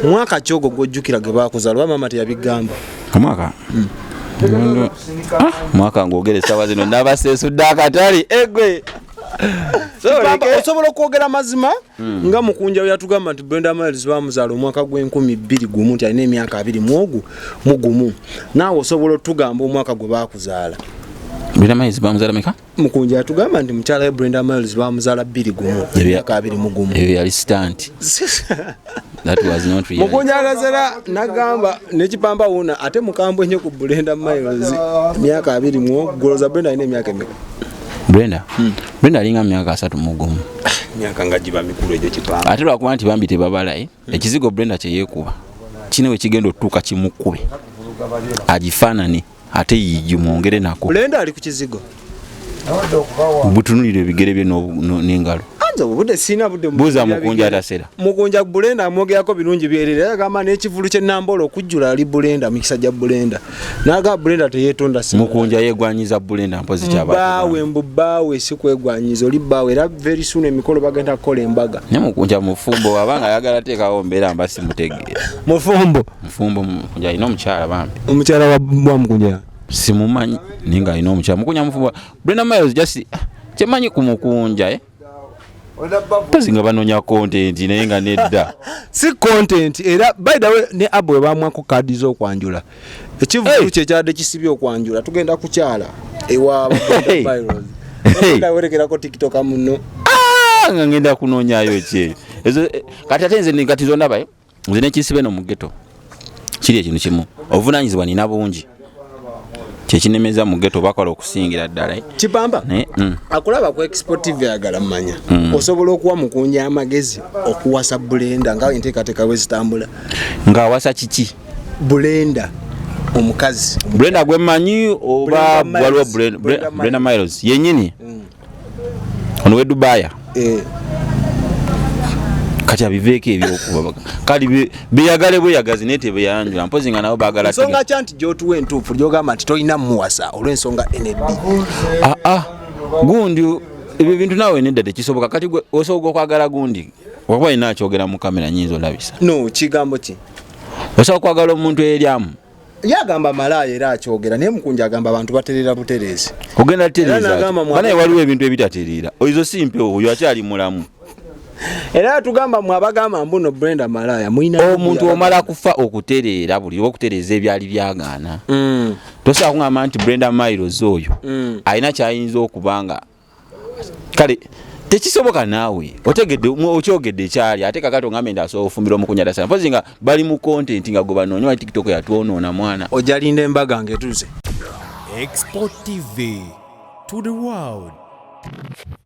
Mwaka ki ogwo gwojjukira gwe bakuzaala, oba maama teyabigamba? Omwaka? Ah, mwaka ngwogera essaawa zino nabaseesudde akatale egwe. Kipamba, osobola okwogera mazima nga Mukunja we yatugamba nti Brenda Miles bamuzaala omwaka gw'e2001, nti alina emyaka abiri mu ogwo mu gumu. Naawe osobola otugamba omwaka gwe bakuzaala? Brenda Miles bamuzaala meka? Mukunja yatugamba nti mukyala we Brenda Miles bamuzaala 21, emyaka 21. Ebyo yali stunt, that was not real. Mukunja agazera nagamba nekipamba wuna ate mukambwe nnyo ku Brenda Miles, emyaka abiri mu goloza. Brenda alina emyaka emeka? Brenda alinga myaka 31. Emyaka nga giba mikulu egyo, Kipamba. Ate lwakuba nti bambi tebabalaye ekizigo Brenda kyeyeekuba kine we kigenda otutuuka kimukube agifaanane ate yiji mwongere nako. Brenda ali ku kizigo? Butunulira ebigere bye n'engalo. Anze obudde sirina budde. Buuza Mukunja atasera. Mukunja Brenda amwogerako birungi byerere. Era agamba n'ekivulu kye Nambola okujjula ali Brenda, mikisa gya Brenda. N'agamba Brenda teyeetonda si. Mukunja yeegwanyiza Brenda mpozi. Bbaawe, mbu bbaawe, si kwegwanyiza, oli bbaawe. Era very soon emikolo bagenda kukola embaga. Naye Mukunja mufumbo, abanga ayagala teekawo mbeera mba simutegeera. Mufumbo? Mufumbo, Mukunja alina omukyala bambi. Omukyala wa Mukunja? Simumanyi, naye nga alina omukyala. Mukunja mufumbo. Brenda Miles just, ah, kyemanyi ku Mukunja, eh? Mpozi nga banoonya content, naye nga nedda. Si content. Era by the way, ne abo we bamwako kaadi z'okwanjula, ekivulu Hey! kye kyadde kisibye okwanjula, tugenda kukyala ewa Hey! Hey! werekerako TikTok muno. Ah, nga ngenda kunoonyayo ki ezo, eh, kati ate nze kati zondabayo nze nekisibe no mu ghetto kiri ekintu kimu, obuvunanyizibwa nina bungi, kyekinemeza mu ghetto bakola okusingira ddala, eh. Kipamba, Naye akulaba ku Expo TV ayagala mmanya, osobola okuwa Mukunja amagezi okuwasa Brenda nga enteekateeka bwe zitambula? Ng'awasa kiki? Brenda omukazi. Brenda gwe mmanyi oba? Brenda Miles. Waliwo Brenda. Brenda Miles yennyini ono we Dubaaya. Eh. Kati abiveeko ebyokuba kali beyagale bweyagazi, naye tebeyanjula mpozi nga nabo baagala. Ensonga kya nti gyotuwa entuufu gyogamba nti tolina muwasa olw'ensonga nb? Ah, ah, gundi ebyo bintu naawe nedda, tekisoboka. Kati gwe osobola okwagala gundi wakuba alina akyogera mu kamera nyinza olabisa. No kigambo ki? Osobola okwagala omuntu eryamu? Yagamba malaaya era akyogera, naye Mukunja agamba abantu baterera butereezi. Ogenda Era tereeza. n'agamba Banaye, waliwo ebintu ebitatereera. Oizo si mpewo, oyo akyali mulamu. Era atugamba mwe abagamba mbuno Brenda malaaya mulina Omuntu omala kufa okutereera, buli okutereeza ebyali byagaana. Tosobola kuŋŋamba nti Brenda Miles oyo alina kyayinza okuba nga kale tekisoboka. Naawe otegedde, okyogedde ekyali. Ate kakati oŋambe nti asobola ofumbira omukunya dasala, mpozi nga bali mu content nga gwe banoonya wa TikTok yatwonoona mwana. Ojalinda embaga ng'etuuse. Export TV to the world.